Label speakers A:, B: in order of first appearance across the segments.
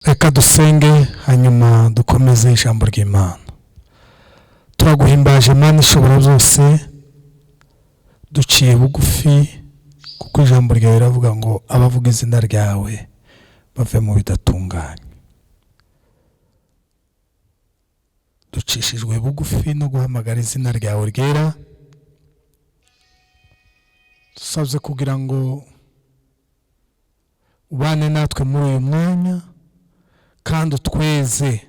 A: Reka dusenge, hanyuma dukomeze ijambo ry'Imana. Turaguhimbaje, Mana ishobora byose, duciye bugufi kuko ijambo ryawe riravuga ngo abavuga izina ryawe bave mu bidatunganye. Ducishijwe bugufi no guhamagara izina ryawe ryera, dusabye kugira ngo ubane natwe muri uyu mwanya kandi utweze,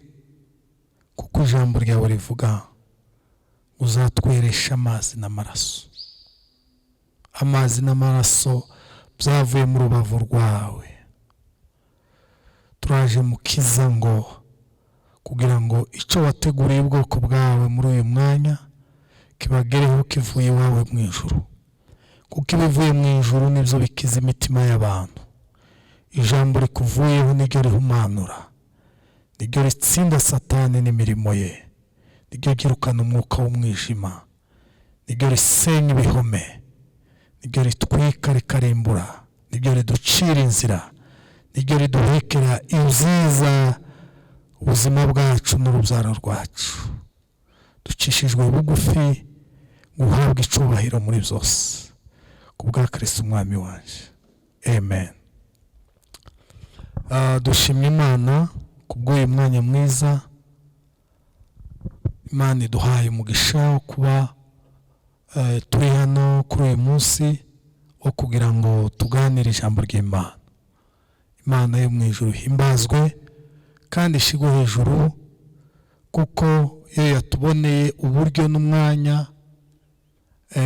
A: kuko ijambo ryawe rivuga uzatweresha amazi n'amaraso. Amazi n'amaraso byavuye mu rubavu rwawe. Turaje, Mukiza, ngo kugira ngo icyo wateguriye ubwoko bwawe muri uyu mwanya kibagereho kivuye iwawe mu ijuru, kuko ibivuye mu ijuru nibyo bikiza imitima y'abantu. Ijambo rikuvuyeho niryo rihumanura, niryo ritsinda Satani n'imirimo ye, niryo ryirukana umwuka w'umwijima, niryo risenya ibihome, niryo ritwika rikarimbura, niryo riducira inzira, niryo riduhekera ibyiza ubuzima bwacu n'urubyaro rwacu. Ducishijwe bugufi guhabwa icubahiro muri byose ku bwa Kristo Umwami waje, amen. Dushimye Imana kubw'uyu mwanya mwiza Imana iduhaye umugisha wo kuba turi hano kuri uyu munsi wo kugira ngo tuganire ijambo ry'Imana. Imana yo mu ijuru ihimbazwe kandi ishigwe hejuru, kuko iyo yatuboneye uburyo n'umwanya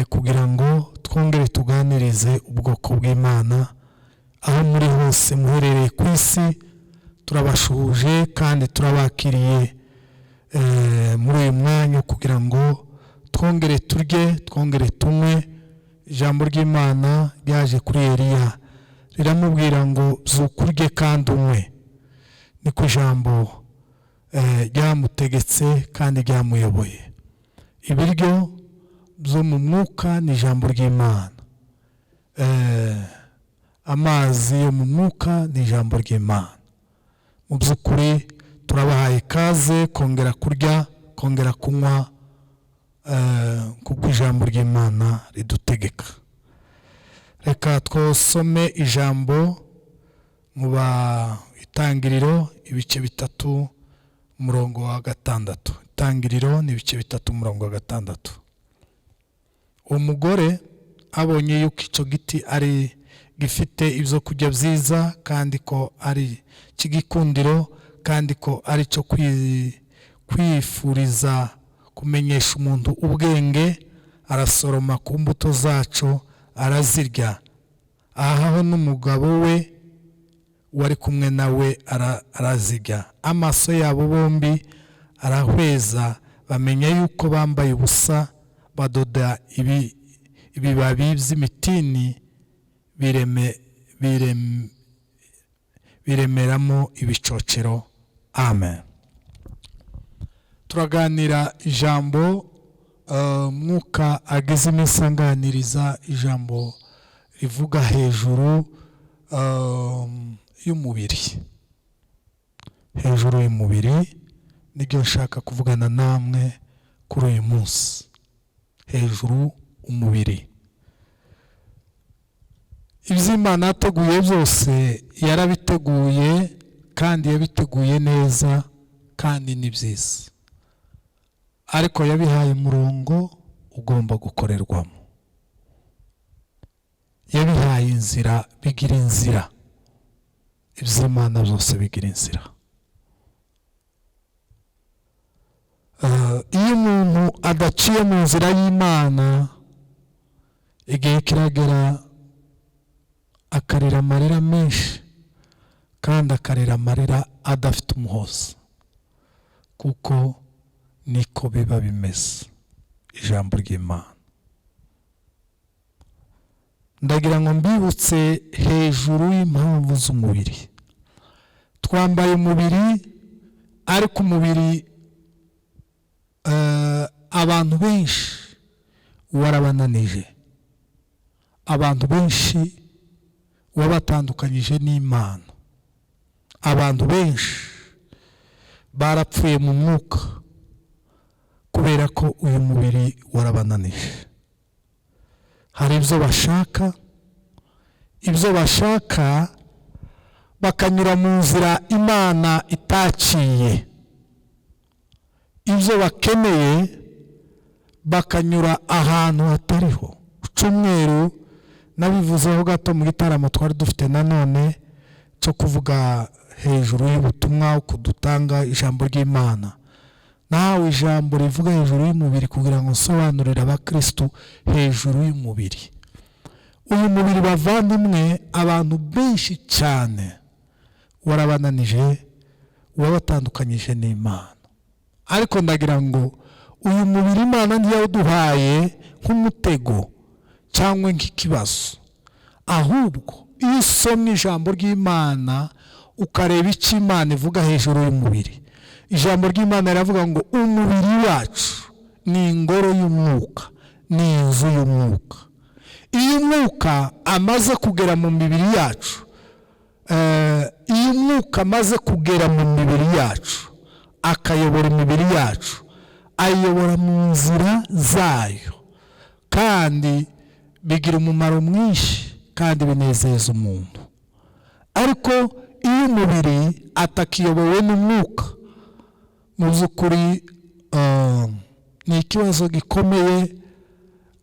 A: kugira ngo twongere tuganirize ubwoko bw'Imana aho muri hose muherereye ku isi. Turabashuhuje kandi turabakiriye muri uyu mwanya kugira ngo twongere turye, twongere tunywe. Ijambo ry'Imana ryaje kuri Eliya riramubwira ngo byuka urye kandi unywe. Niko ijambo ryamutegetse kandi ryamuyoboye. Ibiryo byo mu mwuka ni ijambo ry'Imana, amazi yo mu mwuka ni ijambo ry'Imana. Mu by'ukuri turabahaye ikaze kongera kurya, kongera kunywa, kuko ijambo ry'Imana ridutegeka. Reka twosome ijambo mu Itangiriro ibice 3 umurongo wa 6. Itangiriro ni ibice 3 umurongo wa 6. Uwo mugore abonye yuko icyo giti ari gifite ibyo kurya byiza, kandi ko ari cy'igikundiro, kandi ko ari cyo kwifuriza kumenyesha umuntu ubwenge, arasoroma ku mbuto zaco arazirya. Ahaho n'umugabo we wari kumwe nawe arazirya. Amaso yabo bombi arahweza, bamenya yuko bambaye ubusa, badoda ibibabi by'imitini biremeramo ibicocero. Amen. Turaganira ijambo Mwuka ageze iminsi anganiriza, ijambo rivuga hejuru y'umubiri. Hejuru y'umubiri nibyo nshaka kuvugana namwe kuri uyu munsi. Hejuru umubiri, iby'Imana yateguye byose yarabiteguye, kandi yabiteguye neza kandi ni byiza, ariko yabihaye umurongo ugomba gukorerwamo, yabihaye inzira, bigira inzira. Iby'Imana byose bigira inzira. Iyo umuntu adaciye mu nzira y'Imana, igihe kiragera akarira amarira menshi, kandi akarira amarira adafite umuhoza, kuko niko biba bimeze. Ijambo ry'Imana ndagira ngo mbibutse hejuru y'impamvu z'umubiri. Twambaye umubiri, ariko umubiri abantu benshi warabananije, abantu benshi wabatandukanyije n'Imana. Abantu benshi barapfuye mu mwuka kubera ko uyu mubiri warabananije. Hari ibyo bashaka, ibyo bashaka bakanyura mu nzira Imana itaciye, ibyo bakeneye bakanyura ahantu hatariho. Cyumweru nabivuzeho gato mu gitaramo twari dufite nanone cyo kuvuga hejuru y'ubutumwa kudutanga ijambo ry'Imana. Nawe ijambo rivuga hejuru y'umubiri kugira ngo nsobanurire abakristo hejuru y'umubiri. Uyu mubiri bavandimwe, abantu benshi cyane warabananije, wabatandukanyije n'Imana. Ariko ndagira ngo uyu mubiri Imana ntiyawuduhaye nk'umutego cyangwa nk'ikibazo, ahubwo iyo usomye ijambo ry'Imana ukareba icyo Imana ivuga hejuru y'umubiri, ijambo ry'Imana riravuga ngo umubiri wacu ni ingoro y'umwuka, ni inzu y'umwuka. Iyo umwuka amaze kugera mu mibiri yacu, iyo umwuka amaze kugera mu mibiri yacu akayobora imibiri yacu, ayobora mu nzira zayo, kandi bigira umumaro mwinshi kandi binezeza umuntu. Ariko iyo umubiri atakiyobowe n'umwuka, mu by'ukuri ni ikibazo gikomeye.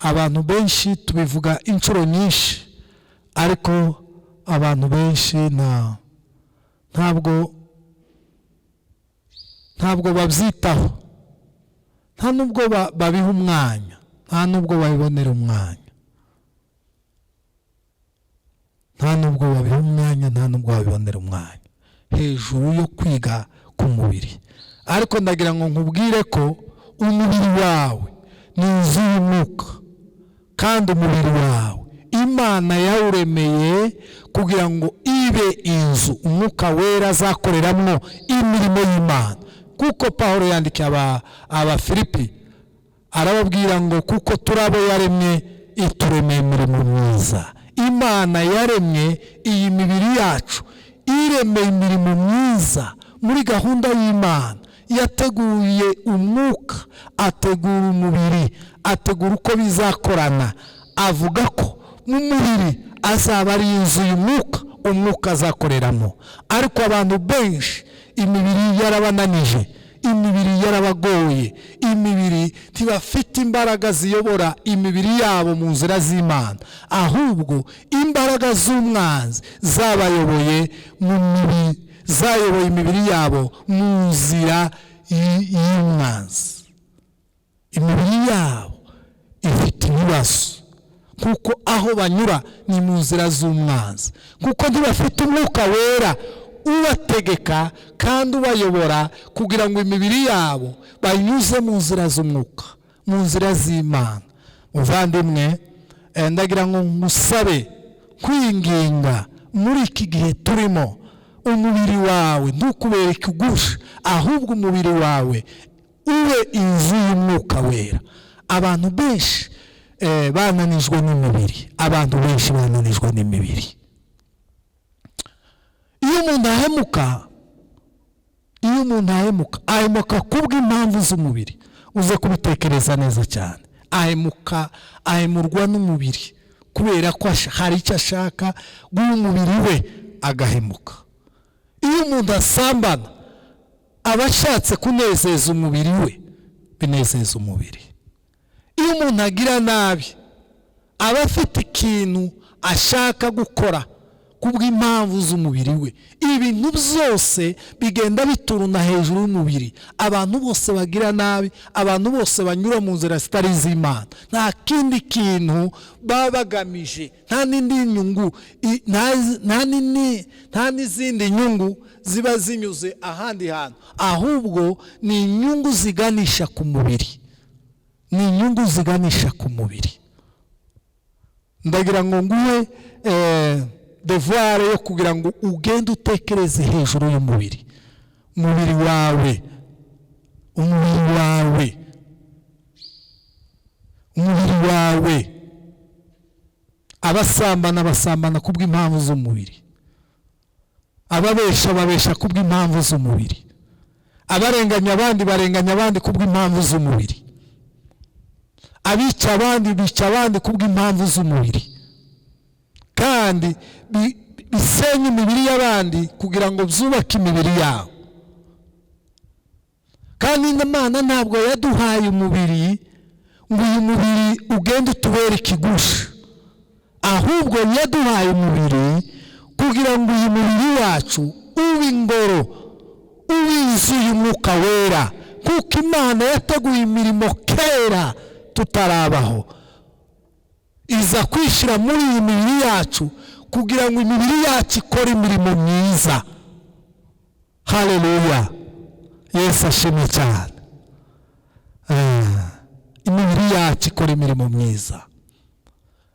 A: Abantu benshi tubivuga inshuro nyinshi, ariko abantu benshi ntabwo babyitaho, nta nubwo babiha umwanya, nta nubwo babibonera umwanya, nta nubwo babiha umwanya, nta nubwo babibonera umwanya hejuru yo kwiga ku mubiri. Ariko ndagira ngo nkubwire ko umubiri wawe ni inzu y'umwuka, kandi umubiri wawe Imana yawuremeye kugira ngo ibe inzu umwuka wera azakoreramo imirimo y'Imana. Kuko Pawulo yandikiye Abafilipi arababwira ngo kuko turabo yaremye ituremeye imirimo myiza. Imana yaremye iyi mibiri yacu iremeye imirimo myiza muri gahunda y'Imana. Yateguye umwuka, ategura umubiri, ategura uko bizakorana. Avuga ko mu mubiri azaba ari inzu y'umwuka, umwuka azakoreramo. Ariko abantu benshi imibiri yarabananije, imibiri yarabagoye, imibiri ntibafite imbaraga ziyobora imibiri yabo mu nzira z'Imana, ahubwo imbaraga z'umwanzi zabayoboye mu mibiri, zayoboye imibiri yabo mu nzira y'umwanzi. Imibiri yabo ifite ibibazo kuko aho banyura ni mu nzira z'umwanzi, kuko ntibafite umwuka wera ubategeka kandi ubayobora kugira ngo imibiri yabo banyuze mu nzira z'umwuka, mu nzira z'Imana. Muvandimwe, ndagira ngo ngusabe kwinginga muri iki gihe turimo, umubiri wawe ntukubere ikigusha, ahubwo umubiri wawe ube inzu y'umwuka wera. Abantu benshi bananijwe n'imibiri, abantu benshi bananijwe n'imibiri. Iyo umuntu ahemuka, iyo umuntu ahemuka, ahemuka kubw'impamvu z'umubiri. Uze kubitekereza neza cyane. Ahemuka, ahemurwa n'umubiri kubera ko hari icyo ashaka guha umubiri we, agahemuka. Iyo umuntu asambana, aba ashatse kunezeza umubiri we, binezeza umubiri. Iyo umuntu agira nabi, aba afite ikintu ashaka gukora kubw'impamvu z'umubiri we. Ibintu byose bigenda bituruna hejuru y'umubiri. Abantu bose bagira nabi, abantu bose banyura mu nzira zitari iz'Imana, nta kindi kintu baba bagamije, nta n'indi nyungu, nta n'izindi nyungu ziba zinyuze ahandi hantu, ahubwo ni inyungu ziganisha ku mubiri, ni inyungu ziganisha ku mubiri. Ndagira ngo nguhe devoir yo kugira ngo ugende utekereze hejuru y'umubiri, umubiri wawe, umubiri wawe, umubiri wawe. Abasambana basambana kubw'impamvu z'umubiri, Ababesha babesha kubw'impamvu z'umubiri, abarenganya abandi barenganya abandi kubw'impamvu z'umubiri, abica abandi bica abandi kubw'impamvu z'umubiri, kandi bisenya imibiri y'abandi kugira ngo byubake imibiri yabo. Kandi Imana ntabwo yaduhaye umubiri ngo uyu mubiri ugende utubere ikigusha, ahubwo yaduhaye umubiri kugira ngo uyu mubiri wacu ube ingoro, ube inzu y'Umwuka Wera, kuko Imana yateguye imirimo kera tutarabaho, iza kwishyira muri iyi mibiri yacu kugira ngo imibiri yacu ikore imirimo myiza. Haleluya, Yesu ashimwe cyane. Imibiri yacu ikora imirimo myiza,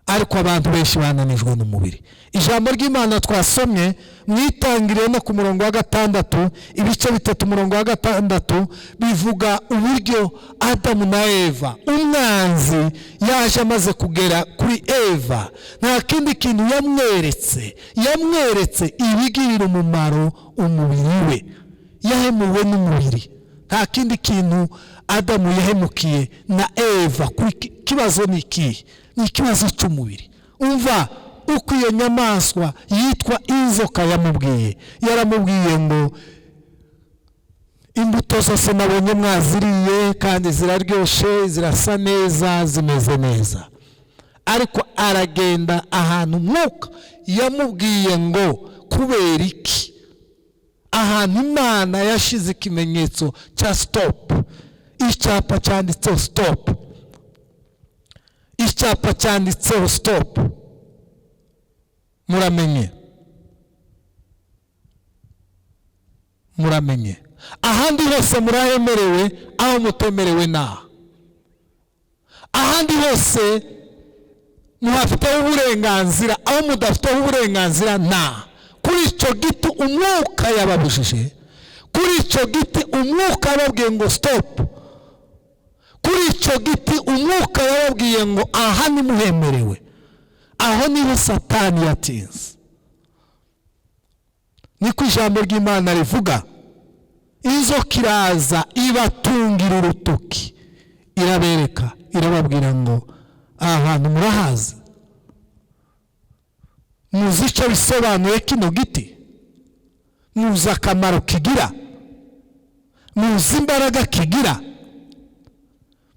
A: ariko abantu benshi bananijwe n'umubiri. Ijambo ry'Imana twasomye mwitangiriye no ku murongo wa 6, ibice 3 umurongo wa 6, bivuga uburyo Adamu na Eva, umwanzi yaje amaze kugera kuri Eva, nta kindi kintu yamweretse, yamweretse ibigirira umumaro umubiri we. Yahemuwe n'umubiri, nta kindi kintu Adamu yahemukiye na Eva. Kuri kibazo ni ikihe? Ni ikibazo cy'umubiri. Umva uko iyo nyamaswa yitwa inzoka yamubwiye, yaramubwiye ngo imbuto zose nabonye mwaziriye kandi ziraryoshe, zirasa neza, zimeze neza. Ariko aragenda ahantu umwuka yamubwiye ngo kubera iki? Ahantu Imana yashize ikimenyetso cya stop, icyapa cyanditseho stop, icyapa cyanditseho stop. Muramenye, muramenye, ahandi hose murahemerewe, aho mutemerewe naha. Ahandi hose muhafiteho uburenganzira, aho mudafiteho uburenganzira naha. Kuri icyo giti umwuka yababujije, kuri icyo giti umwuka yababwiye ngo stop, kuri icyo giti umwuka yababwiye ngo aha nimuhemerewe. Aho niho Satani yatinze. Niko ijambo ry'Imana rivuga, inzoka iraza ibatungira urutoki, irabereka, irababwira ngo aha hantu murahazi, muzi icyo bisobanuye kino giti, muzi akamaro kigira, muzi imbaraga kigira,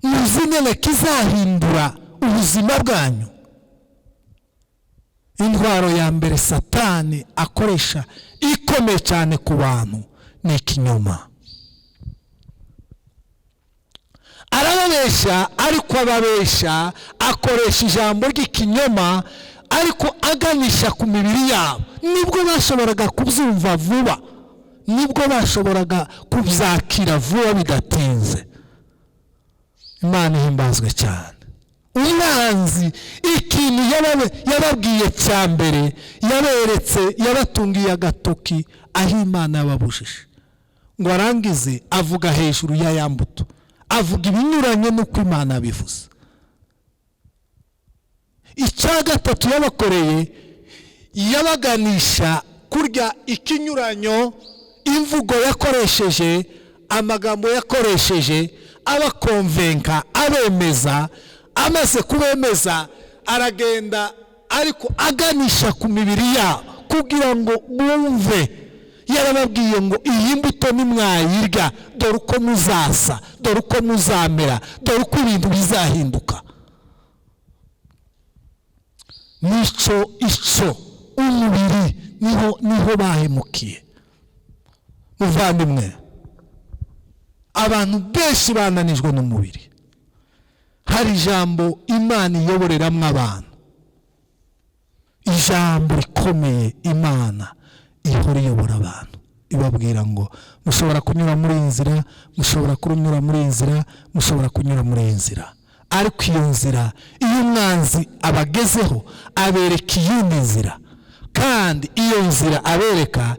A: muzi nyine kizahindura ubuzima bwanyu. Intwaro ya mbere Satani akoresha ikomeye cyane ku bantu ni ikinyoma. Arababesha, ariko ababesha akoresha ijambo ry'ikinyoma, ariko aganisha ku mibiri yabo. Nibwo bashoboraga kubyumva vuba, nibwo bashoboraga kubyakira vuba bidatinze. Imana ihimbazwe cyane. Umwanzi ikintu yababwiye cya mbere, yaberetse, yabatungiye agatoki aho Imana yababujije, ngo arangize avuga hejuru ya ya mbuto, avuga ibinyuranye n'uko Imana yabivuze. Icya gatatu yabakoreye, yabaganisha kurya ikinyuranyo, imvugo yakoresheje, amagambo yakoresheje, abakonvenka, abemeza. Amaze kubemeza aragenda ariko aganisha ku mibiri yabo kugira ngo bumve. Yarababwiye ngo iyi mbuto nimwayirya, dore uko muzasa, dore uko muzamera, dore uko ibintu bizahinduka. Nico ico umubiri niho bahemukiye. Muvandimwe, abantu benshi bananijwe n'umubiri. Hari ijambo Imana iyoboreramo abantu, ijambo rikomeye Imana ihora iyobora abantu, ibabwira ngo mushobora kunyura muri iyi nzira, mushobora kunyura muri iyi nzira, mushobora kunyura muri iyi nzira. Ariko iyo nzira iyo umwanzi abagezeho abereka iyindi nzira, kandi iyo nzira abereka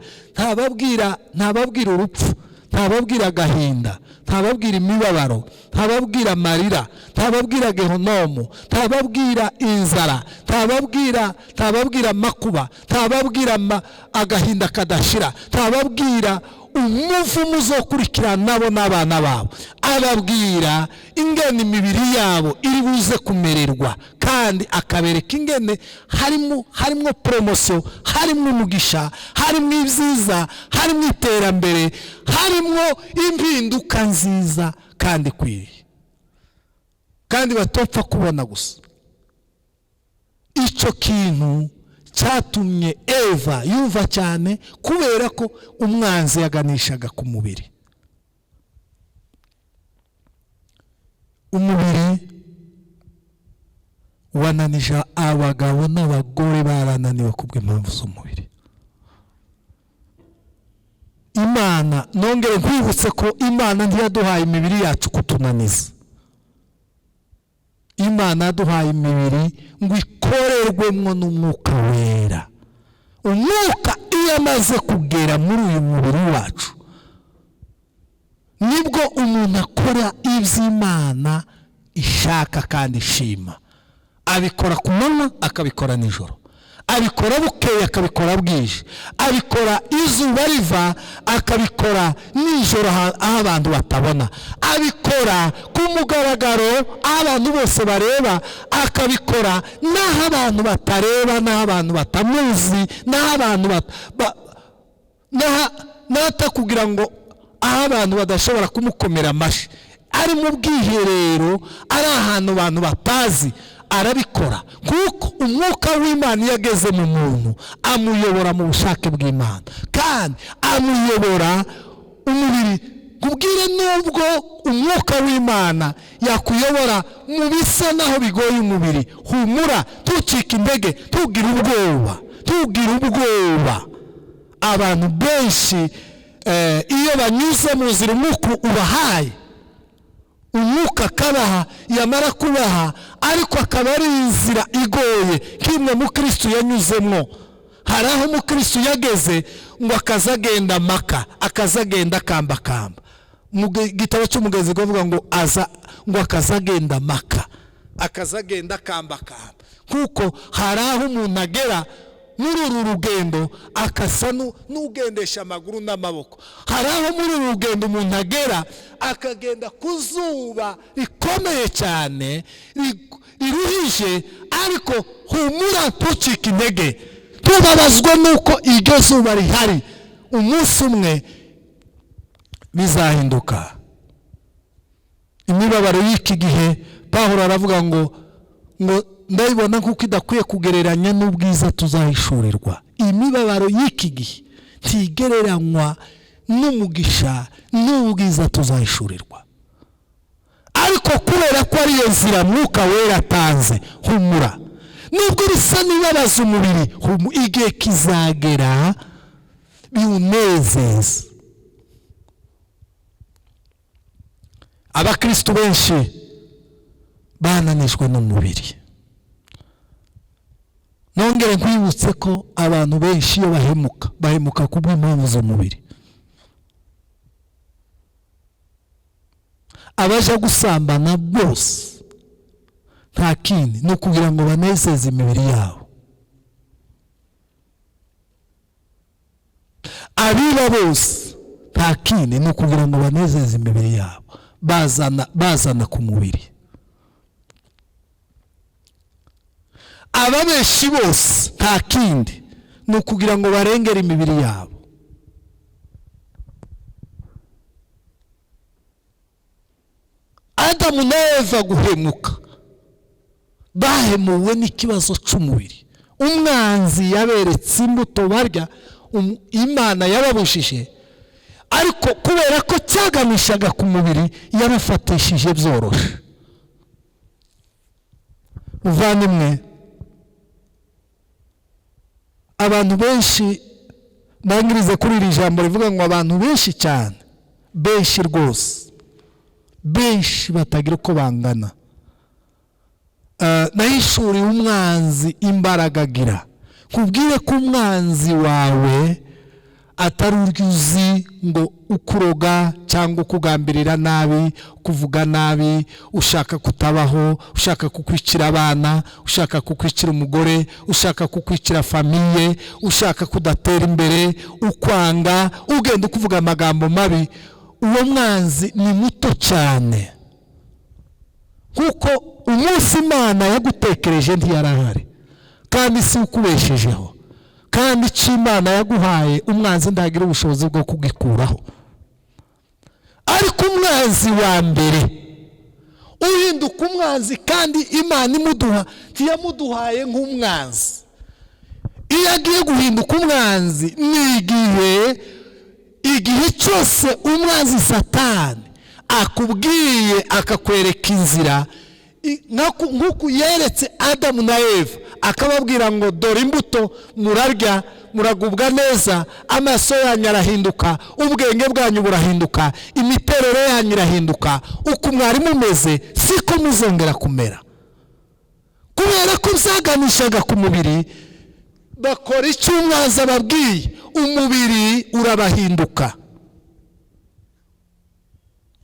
A: ntababwira urupfu, Ntababwira agahinda, ntababwira imibabaro, ntababwira amarira, ntababwira gehonomu, ntababwira inzara, ntababwira amakuba, ntababwira agahinda kadashira, ntababwira umuvumo uzokurikira nabo n'abana babo. Ababwira ingene imibiri yabo iri buze kumererwa, kandi akabereka ingene harimo poromosiyo, harimo umugisha, harimo ibyiza, harimo iterambere, harimo impinduka nziza kandi ikwiriye, kandi batopfa kubona gusa. Icyo kintu cyatumye Eva yumva cyane, kubera ko umwanzi yaganishaga ku mubiri. Umubiri wananije abagabo n'abagore, barananiwe kubw'impamvu z'umubiri. Imana, nongere nkwibutse ko Imana ntiyaduhaye imibiri yacu kutunaniza. Imana yaduhaye imibiri ngo ikorerwemo n'umwuka wera. Umwuka iyo amaze kugera muri uyu mubiri wacu, nibwo umuntu akora iby'Imana ishaka kandi ishima. Abikora ku manywa, akabikora nijoro, abikora bukeye, akabikora bwije, abikora izuba riva, akabikora nijoro aho abantu batabona, abikora ku mugaragaro aho abantu bose bareba, akabikora n'aho abantu batareba, n'aho abantu batamuzi, n'aho abantu n'atakugira ngo aho abantu badashobora kumukomera amashyi, ari mu bwiherero, ari ahantu abantu batazi, arabikora. Kuko umwuka w'Imana iyo ageze mu muntu amuyobora mu bushake bw'Imana, kandi amuyobora umubiri. Kubwire nubwo umwuka w'Imana yakuyobora mu bisa naho bigoye umubiri, humura, tucika intege, tugira ubwoba, tugira ubwoba. Abantu benshi iyo banyuze mu nzira umwuka ubahaye, umwuka akabaha, yamara kubaha ariko akaba ari inzira igoye nk'imwe mukristo yanyuzemo. Hari aho umukristo yageze ngo akazagenda maka, akazagenda akambakamba. Mu gitabo cy'umugezi bavuga ngo aza ngo akazagenda maka, akazagenda akambakamba, kuko hari aho umuntu agera muri uru rugendo akasa n'ugendesha amaguru n'amaboko. Hari aho muri uru rugendo umuntu agera akagenda ku zuba rikomeye cyane riruhije, ariko humura, ntucike intege, tubabazwe nuko iryo zuba rihari. Umunsi umwe bizahinduka. Imibabaro y'iki gihe, Pawulo aravuga ngo ndayibona kuko idakwiye kugereranya n'ubwiza tuzahishurirwa. Imibabaro y'iki gihe ntigereranywa n'umugisha n'ubwiza tuzahishurirwa. Ariko kubera ko ariyo nzira mwuka wera atanze, humura. Nubwo bisa n'ibibabaza umubiri, igihe kizagera biwunezeza. Abakristo benshi bananijwe n'umubiri. Nongere nkwibutse ko abantu benshi iyo bahemuka, bahemuka kubw'impamvu z'umubiri. Abaje gusambana bose nta kindi no kugira ngo banezeze imibiri yabo. Abiba bose nta kindi no kugira ngo banezeze imibiri yabo, bazana ku mubiri. Ababeshi bose nta kindi no kugira ngo barengere imibiri yabo. Adamu na Eva guhemuka, bahemuwe n'ikibazo cy'umubiri. Umwanzi yaberetse imbuto barya, Imana yababujije, ariko kubera ko cyaganishaga ku mubiri yabafatishije byoroshe. Muvandimwe, abantu benshi ndangirize kuri iri jambo rivuga ngo abantu benshi cyane, benshi rwose, benshi batagira uko bangana, nahishuriye umwanzi imbaraga agira. Kubwire ko umwanzi wawe Atari uryo uzi ngo ukuroga cyangwa ukugambirira nabi, kuvuga nabi, ushaka kutabaho, ushaka kukwicira abana, ushaka kukwicira umugore, ushaka kukwicira famille, ushaka kudatera imbere, ukwanga, ugenda ukuvuga amagambo mabi. Uwo mwanzi ni muto cyane, kuko umunsi Imana yagutekereje ntiyarahari, kandi si ukubeshejeho, kandi icyo Imana yaguhaye umwanzi ntagira ubushobozi bwo kugikuraho. Ariko umwanzi wa mbere uhinduka umwanzi, kandi Imana imuduha ntiyamuduhaye nk'umwanzi. Iyo agiye guhinduka umwanzi ni igihe cyose umwanzi Satani akubwiye akakwereka inzira, nk'uko yeretse Adamu na Eva akababwira ngo dore imbuto murarya muragubwa neza, amaso yanyu arahinduka, ubwenge bwanyu burahinduka, imiterere yanyu irahinduka, uko mwari mumeze siko muzongera kumera. Kubera ko byaganishaga ku mubiri, bakora icyo umwanzi ababwiye, umubiri urabahinduka.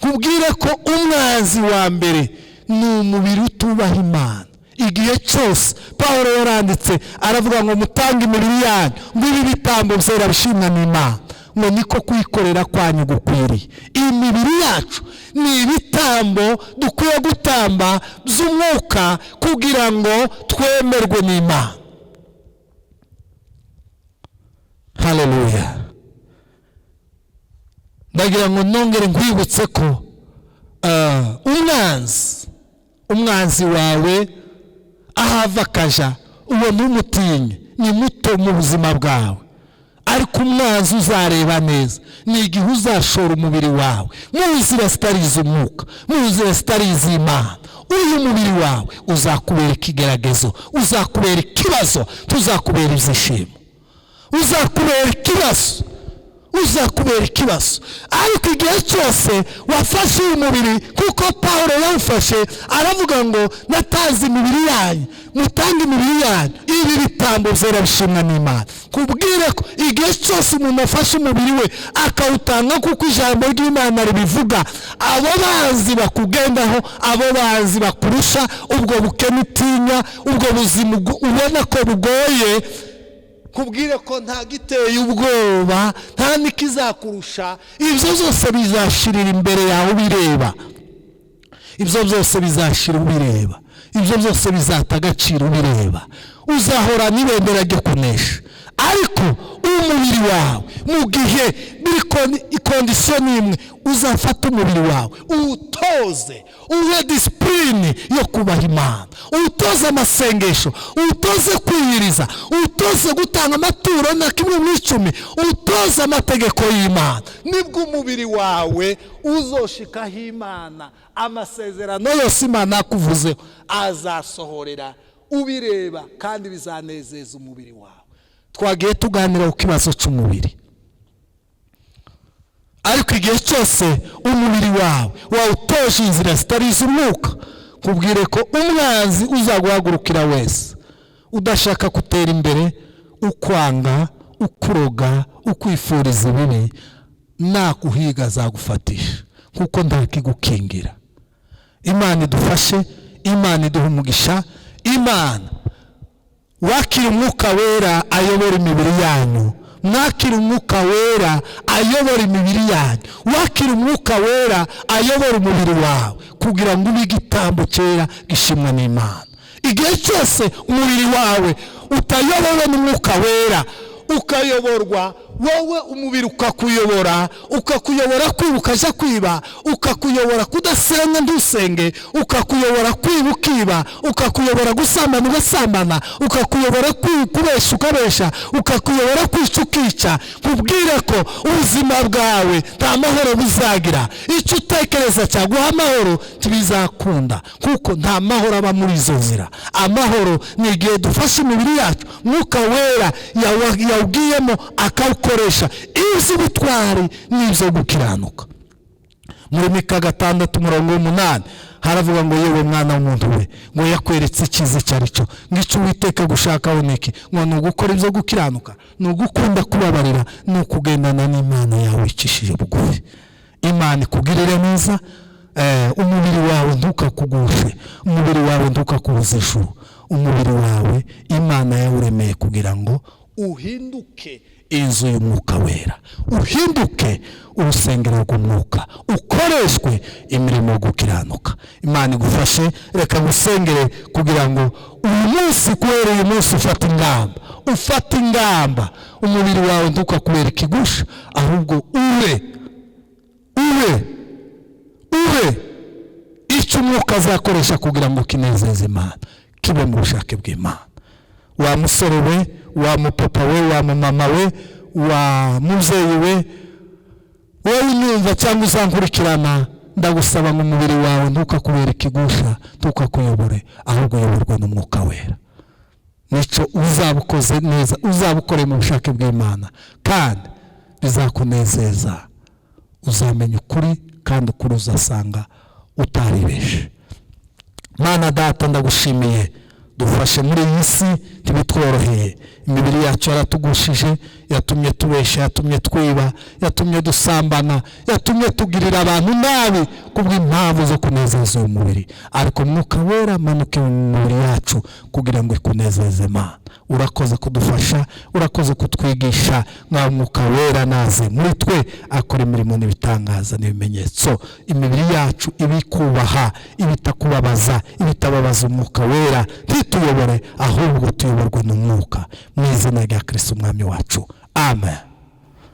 A: Kubwire ko umwanzi wa mbere ni umubiri utubaha Imana. Igihe cyose Pawulo yaranditse aravuga ngo mutange imibiri yanyu ngo ibi bitambo byera bishimwa n'Imana, ngo niko kwikorera kwanyu gukwiriye. Imibiri yacu ni ibitambo dukwiye gutamba by'umwuka kugira ngo twemerwe n'Imana. Haleluya. Ndagira ngo nongere nkwibutse ko umwanzi wawe ahava akaja, uwo ntumutinye, ni muto mu buzima bwawe. Ariko umwanzi uzareba neza ni igihe uzashora umubiri wawe mu nzira zitari iz'umwuka, mu nzira zitari iz'Imana. Uyu mubiri wawe uzakubera ikigeragezo, uzakubera ikibazo, tuzakubera ibyishimo, uzakubera ikibazo, uzakubera ikibazo. Ariko igihe cyose wafashe uyu mubiri, kuko Pawulo yawufashe aravuga ngo natanze imibiri yanyu, mutange imibiri yanyu ibi bitambo byera bishimwa n'Imana. Kubwire ko igihe cyose umuntu afashe umubiri we akawutanga kuko ijambo ry'Imana ribivuga, abo banzi bakugendaho, abo banzi bakurusha, ubwo bukene utinya, ubwo buzima ubona ko bugoye, kubwire ko nta giteye ubwoba, nta n'ikizakurusha, ibyo byose bizashirira imbere yawe ubireba. Ibyo byose bizashira ubireba, ibyo byose bizata agaciro ubireba. Uzahora n'ibendera ryo kunesha. Ariko umubiri wawe mu gihe biri condition imwe, uzafata umubiri wawe uwutoze, uhe discipline yo kubaha Imana, uwutoze amasengesho, uwutoze kwiyiriza, uwutoze gutanga amaturo na kimwe mu icumi, uwutoze amategeko y'Imana. Nibwo umubiri wawe uzoshikaho Imana, amasezerano yose Imana yakuvuzeho azasohorera ubireba, kandi bizanezeza umubiri wawe. Twagiye tuganira ku kibazo cy'umubiri, ariko igihe cyose umubiri wawe wawutoje inzira zitari iz'umwuka, kubwire ko umwanzi uzaguhagurukira wese udashaka gutera imbere, ukwanga, ukuroga, ukwifuriza ibibi, nakuhiga azagufatisha, kuko ntakigukingira. Imana idufashe, Imana iduha umugisha. Imana wakira umwuka wera ayobora imibiri yanyu, mwakira umwuka wera ayobora imibiri yanyu, wakira umwuka wera ayobora umubiri wawe, kugira ngo ube igitambo cyera gishimwa n'Imana. Igihe cyose umubiri wawe utayobowe n'umwuka wera, ukayoborwa wowe, umubiri ukakuyobora, ukakuyobora kwiba ukaja kwiba, ukakuyobora kudasenga ntusenge, ukakuyobora kwiba ukiba, ukakuyobora gusambana ugasambana, ukakuyobora kubesha ukabesha, ukakuyobora kwica ukica. Kubwire ko ubuzima bwawe nta mahoro buzagira. Icyo utekereza cyaguha amahoro ntibizakunda, kuko nta mahoro aba muri izo nzira. Amahoro ni igihe dufashe imibiri yacu, mwuka wera yawugiyemo akawukoresha iby'ubutwari n'ibyo gukiranuka. Muri Mika 6:8 Haravuga ngo yewe mwana w'umuntu we, ngo yakweretse icyiza icyo ari cyo, ngo icyo Uwiteka gushakaho ni iki? Ngo ni ugukora ibyo gukiranuka, ni ugukunda kubabarira, ni ukugendana n'Imana yawe wicishije bugufi. Imana ikugirire neza. Umubiri wawe ntukakugushe, umubiri wawe ntukakubuze ijuru. Umubiri wawe Imana yawuremeye kugira ngo uhinduke inzu y'Umwuka Wera, uhinduke urusengero rw'Umwuka, ukoreshwe imirimo yo gukiranuka. Imana igufashe. Reka ngusengere kugira ngo uyu munsi, kubera uyu munsi, ufate ingamba, ufate ingamba. Umubiri wawe ntukakubera ikigusha, ahubwo ube icyo Umwuka azakoresha kugira ngo kinezeze Imana, kibe mu bushake bw'Imana. Wa musore we, wa mupapa we, wa mumama we, wa mubyeyi we, wowe unyumva cyangwa uzankurikirana, ndagusaba ngo umubiri wawe ntukakubere ikigusha, ntukakuyobore, ahubwo uyoborwe n'Umwuka Wera. Nicyo uzaba ukoze neza, uzaba ukoreye mu bushake bw'Imana, kandi bizakunezeza. Uzamenya ukuri, kandi ukuri uzasanga utaribeshe. Mana Data, ndagushimiye. Dufashe muri iyi si, ntibitworoheye. Imibiri yacu yaratugushije, yatumye tubesha, yatumye twiba, yatumye dusambana, yatumye tugirira abantu nabi kubw'impamvu zo kunezeza uyu mubiri. Ariko Umwuka Wera amanuke mu mibiri yacu kugira ngo ikunezeze. Mana, urakoze kudufasha, urakoze kutwigisha. Nka Mwuka Wera naze muri twe, akora imirimo n'ibitangaza n'ibimenyetso. Imibiri yacu ibikubaha, ibitakubabaza, ibitababaza Umwuka Wera ntituyobore, ahubwo tuyoborwe n'Umwuka. Mu izina rya Kirisito Umwami wacu, amen.